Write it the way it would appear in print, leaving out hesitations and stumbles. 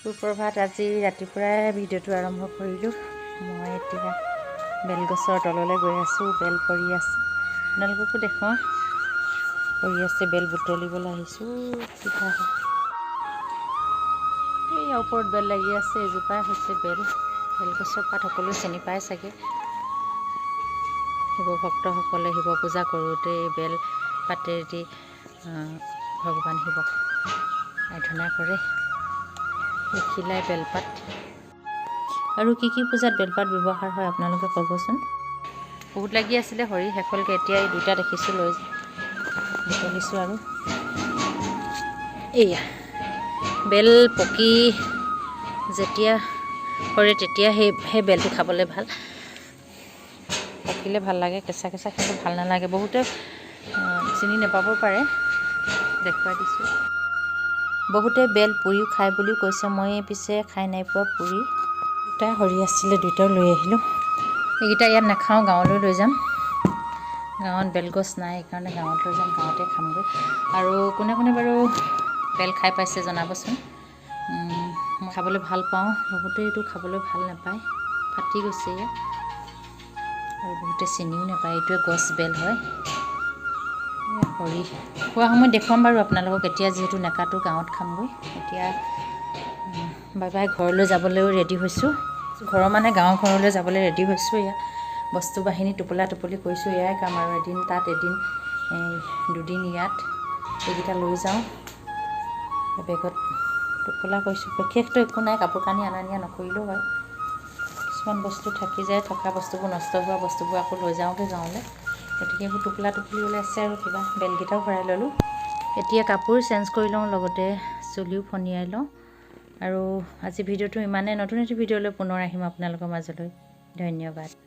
সুপ্ৰভাত। আজি ৰাতিপুৱাই ভিডিঅ'টো আৰম্ভ কৰিলোঁ। মই এতিয়া বেলগছৰ তললৈ গৈ আছোঁ। বেল পৰি আছে, আপোনালোককো দেখুৱাওঁ। পৰি আছে, বেল বুটলিবলৈ আহিছোঁ। কিবা এই ওপৰত বেল লাগি আছে। এজোপাই হৈছে বেল। বেলগছৰ পাত সকলোৱে চিনি পায় চাগে। শিৱ ভক্তসকলে শিৱ পূজা কৰোঁতে এই বেল পাতেদি ভগৱান শিৱক আৰাধনা কৰে। এখিলাই বেলপাত। আৰু কি কি পূজাত বেলপাত ব্যৱহাৰ হয়, আপোনালোকে ক'বচোন। বহুত লাগি আছিলে, সৰি শেষ হ'লগৈ। এতিয়া এই দুটা দেখিছোঁ, লৈ বুটলিছোঁ। আৰু এয়া বেল পকি যেতিয়া সৰে, তেতিয়া সেই বেলটো খাবলৈ ভাল। পকিলে ভাল লাগে, কেঁচা কেঁচা খাবলৈ ভাল নালাগে। বহুতে চিনি নাপাব পাৰে, দেখুৱাই দিছোঁ। বহুতে বেল পুৰিও খায় বুলিও কৈছে। মই পিছে খাই নাই পোৱা পুৰি। দুটা সৰি আছিলে, দুটাও লৈ আহিলোঁ। এইকেইটা ইয়াত নাখাওঁ, গাঁৱলৈ লৈ যাম। গাঁৱত বেলগছ নাই, সেইকাৰণে গাঁৱত লৈ যাম, গাঁৱতে খামগৈ। আৰু কোনে কোনে বাৰু বেল খাই পাইছে, জনাবচোন। মই খাবলৈ ভাল পাওঁ। বহুতে এইটো খাবলৈ ভাল নাপায়। ফাটি গৈছে ইয়াত। আৰু বহুতে চিনিও নাপায়, এইটোৱে গছ বেল হয়। সৰি খোৱা সময়ত দেখুৱাম বাৰু আপোনালোকক। এতিয়া যিহেতু নেকাটো, গাঁৱত খামগৈ। এতিয়া বাই বাই। ঘৰলৈ যাবলৈও ৰেডি হৈছোঁ। ঘৰৰ মানে গাঁৱৰ ঘৰলৈ যাবলৈ ৰেডি হৈছোঁ। এয়া বস্তু বাহিনী টোপোলা টোপলি কৰিছোঁ। এয়াই কাম আৰু। এদিন তাত, এদিন, দুদিন ইয়াত। এইকেইটা লৈ যাওঁ। বেগত টোপোলা কৰিছোঁ। বিশেষতো একো নাই, কাপোৰ কানি অনা নিয়া নকৰিলেও হয়। কিছুমান বস্তু থাকি যায়। থকা বস্তুবোৰ, নষ্ট হোৱা বস্তুবোৰ আকৌ লৈ যাওঁগৈ গাঁৱলৈ। গতিকে এইবোৰ টোপোলা টোপলি ওলাইছে। আৰু কিবা বেলকেইটাও ভৰাই ল'লোঁ। এতিয়া কাপোৰ চেঞ্জ কৰি লওঁ, লগতে চুলিও ফণিয়াই লওঁ। আৰু আজি ভিডিঅ'টো ইমানেই। নতুন এটি ভিডিঅ'লৈ পুনৰ আহিম আপোনালোকৰ মাজলৈ। ধন্যবাদ।